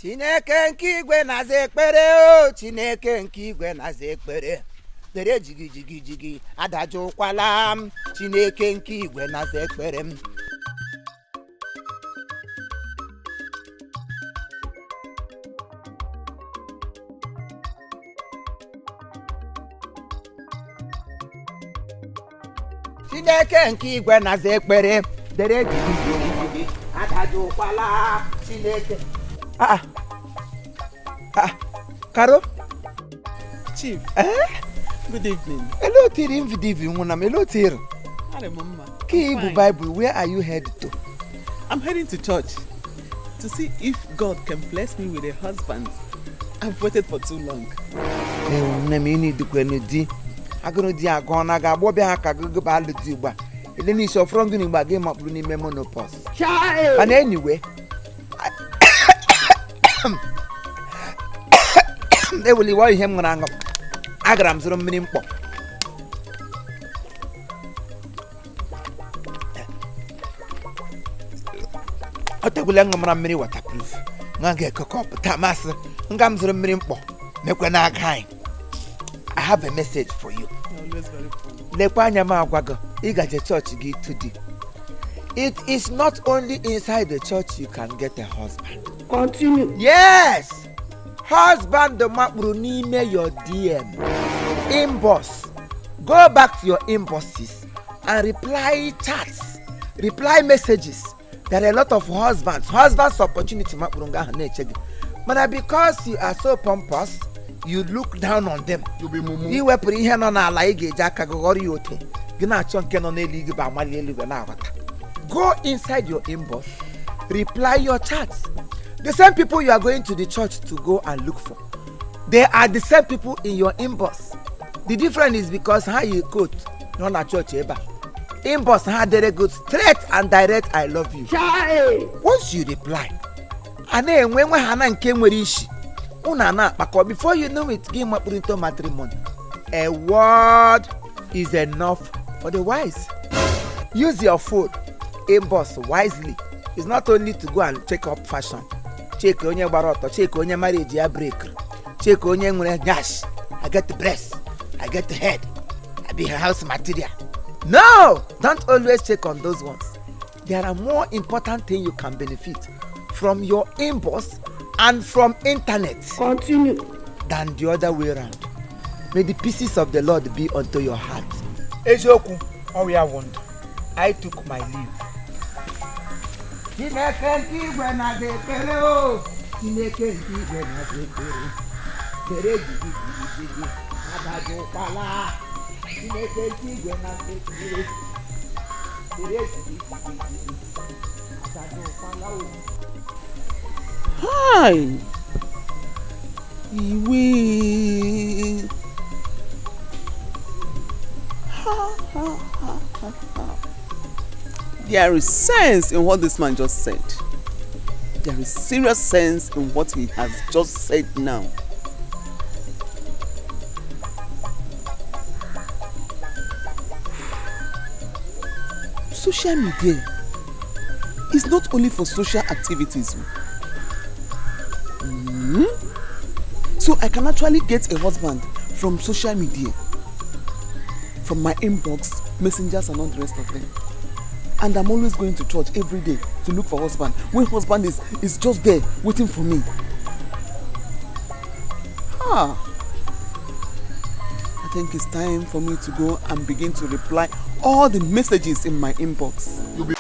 Chineke nke igwe na-aza ekpere o. Chineke nke igwe na-aza ekpere. Dere jigi jigi jigi, adajụkwala m. Chineke nke igwe na-aza ekpere m. Chineke nke igwe na-aza ekpere. Dere jigi jigi jigi, adajụkwala Chineke. Ah, ah, Karo. Chief. Eh? Good evening. Hello, tiri mvidivi nwụna m. Hello, tiri. Adị m mma. Ka ibu Fine. Bible, where are you headed to? I'm heading to church to see if God can bless me with a husband. I've waited for too long. Ee, nne m, ị na-edikwenu di agụrụ di agụọ na ga-agbọ bịa ha ka gị ba alụ di ugbu a ele n'isi ọfọrọ gị n'igba gị makpụrụ n'ime menopause. Mana anyway, eweliwe ihe m ṅụrụ aṅụ, agara m zụrụ mmiri mkpọ. Ọ tegwula ṅụmara mmiri waterproof nwa ga-ekekọpụ taa. Masị nga m zụrụ mmiri mkpọ mekwe n'aka anyị. I have a message for you. You're always very funny. Lekwa anya m agwa gị, ịgaje chọọchị gị to di. It is not only inside the church you can get a husband. Continue. Yes, husband makpuru n'ime your DM inbox. Go back to your inboxes and reply chats, reply messages. There are a lot of husbands, husbands opportunity makpuru nga ahụ na-eche gị, mana because you are so pompous, you look down on them. You be mumu. Ị wepụrụ ihe nọ n'ala, ị ga-eji aka gị ghọrọ ya ote gị na-achọ nke nọ n'elu gị bụ amali eluigwe na-aghọta. Go inside your inbox, reply your chats. The same people you are going to the church to go and look for, they are the same people in your inbox. The difference is because ha yi coat nọ na church ebe a, inbox ha dere go straight and direct, "I love you." Chai. Once you reply, a na-enwe nwe ha na nke nwere isi unu a na-akpakọ. Before you know it, gị makpụrụ into matrimony. A word is enough for the wise. Use your phone inbox wisely. It's not only to go and check up fashion, check onye gbara ọtọ, check onye marriage ya break, check onye nwere nyash, "I get breast, I get head, I be house material." No, don't always check on those ones. There are more important things you can benefit from your inbox and from internet Continue. Than the other way round. May the pieces of the Lord be unto your heart. Eziokwu ọrịa wụ ndụ. I took my leave. Chineke nke igwe na-aza ekpere o. Chineke nke igwe na-aza ekpere. Dere jigi jigi jigi, adajụkwala. Chineke nke igwe na-aza ekpere. Dere jigi jigi jigi, adajụkwala o. Hi. Iwe. Ha, ha, ha, ha, ha. There is sense in what this man just said. There is serious sense in what he has just said now. Social media is not only for social activities. So I can actually get a husband from social media, from my inbox, messengers, and all the rest of them. And I'm always going to church every day to look for husband when husband is just there waiting for me. Ah. I think it's time for me to go and begin to reply all the messages in my inbox. You be